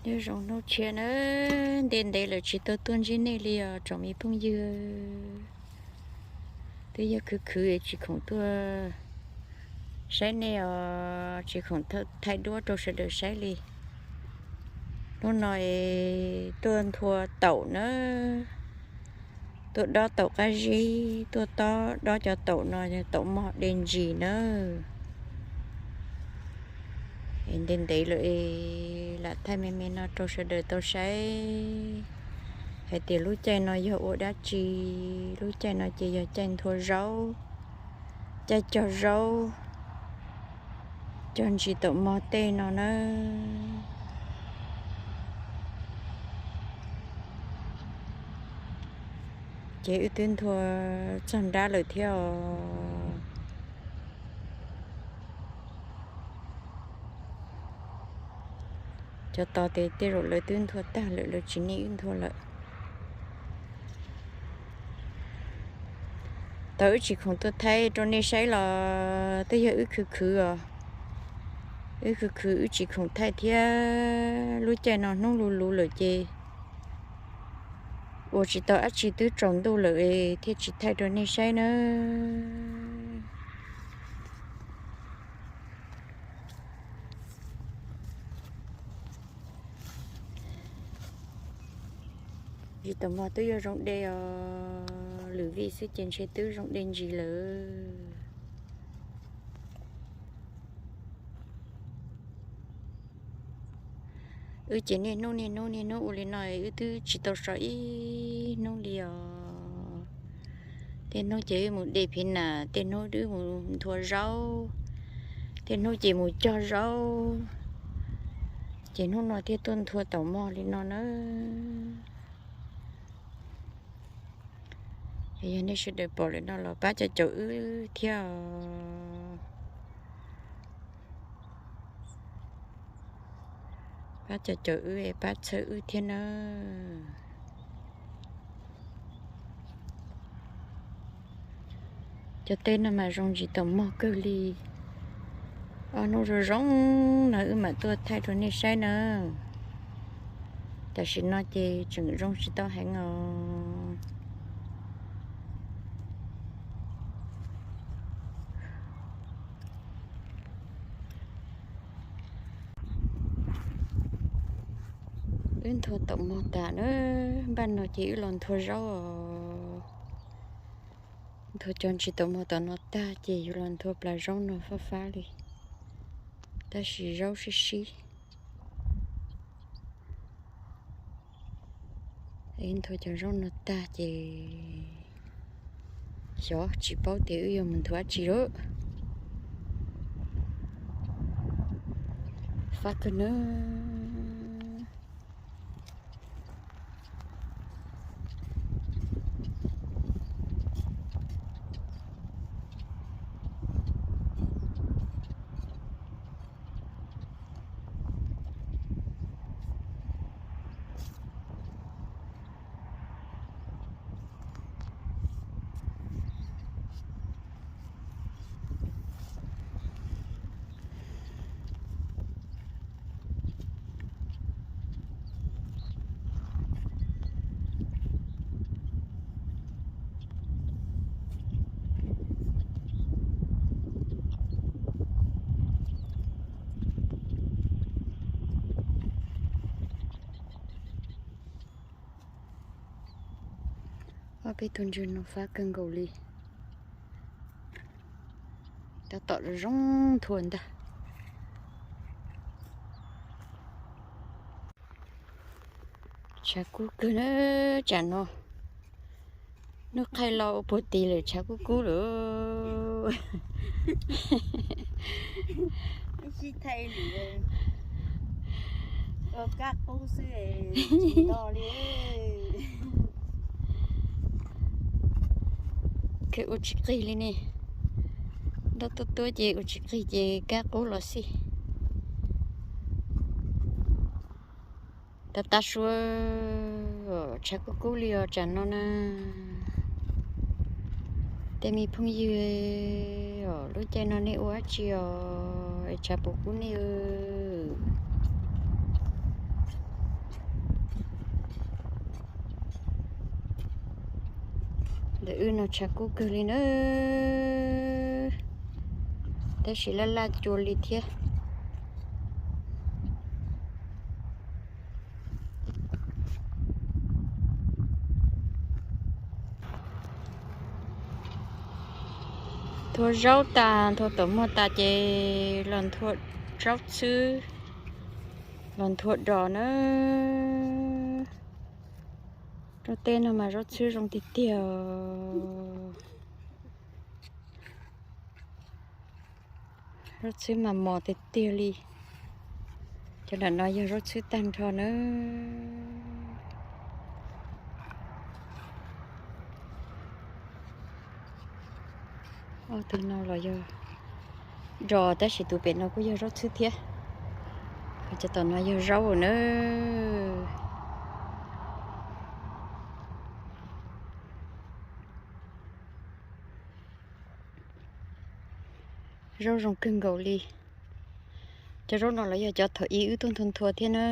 Nyob zoo hnub tshiab na, ntev ntev lawm tsis tau tuaj ntsib nej li os tsoom me phooj ywg. Twb yog khwv khwv tsis khoom tuaj saib nej os, tsis khoom thaij duab rau sawv daws saib li. Hnub no es tuaj nthua taum na, tuaj dob taum qab zib, tuaj tob dob cov taum no, taum mog de ntsis na. Es ntev ntev lawm es lam thaij me me no rau sawv daws tau saib hais tias lub caij no yog ua dab tsi. Lub caij no ces yog caij nthua zaub, caij cog zaub, cog ntsis taum mog tej no na. Ces wb twb nthua txog nrab lawm thiab os. Cov tos tes tej zaum lawv twb nthua tag lawm, lawv tsis nij wb nthua lawm. Tau wb tsis khoom tuaj thaij rau nej saib los twb yog wb khwv khwv os. Wb khwv khwv wb tsis khoom thaij thiab, lub caij no hnub luv luv lawm ces ua tsis tau dab tsi, twb tsaus ntuj lawm thiaj tsis thaij rau nej saib na. Ntsis taum mog twb yuav zoo de os, lwm vij xwb ces ntshe twb zoo de ntsis lawm. Wb ces niaj hnub niaj hnub niaj hnub ua li no, wb twb tsis tau so ib hnub li os. Tej hnub ces wb mus de phiv nas, tej hnub wb mus nthua zaub, tej hnub ces mus cog zaub, ces hnub no thiaj tuaj nthua taum mog li no na. Yog nej sawv daws pom lawm no los pab caum caum wb thiab os. Pab caum caum wb, pab txhawb wb thiab nawb. Cov teb no mas zoo ntsis taum mog kawg li. Ob hnub zoo zoo no wb mam tuaj thaij rau nej saib na. Tam sim no ces tseem zoo tsis tau heev os. Wb nthua taum mog tas na, npaj no ces wb los nthua zaub os. Nthua cov ntsis taum mog tom no tag ces yuav los nthua plas zaub no fab fab li, tab sis zaub sib sib. Wb nthua cov zaub no tag ces xyov tsis paub tias wb yuav mus nthua dab tsi lawm. Fab kawg nawb. Ob peb tug ntswg no fab kawg nkaus li. Tab tom zoo nthua ntag. Tshav kub kawg na tsam no. Hnub qaij los ua puag tid lawm tshav kub kub lawm. Sib thaij lwm, ua kab qub xwb, tsis nto li. Kheev ua tsis qig li ne. Ntaub tuab tuab ces ua tsis qig ces kab qub los xij. Tab tab suav, tshav kub kub li os tsam no na. Tej me phooj ywg, lub caij no nej ua dab tsi os, tshav puas kub nej? Ntawm wb no tshav kub kawg li na, tab sis laj laj cua li thiab. Nthua zaub tas, nthua taum muag tas ces los nthua zaub txhwb, los nthua dos na. Rau tej no mas zaub txhwb zoo tiag tiag. Zaub txhwb mas mos tiag tiag li. Cov nram no yog zaub txhwb tag nrho na. Ob tug no los yog dos, tab sis tus pem no kuj yog zaub txhwb thiab. Cov tom no yog zaub na. Zaub zoo kawg nkaus li. Cov zaub no los yog cov thaum ub wb tuaj nthua nthua thiab na.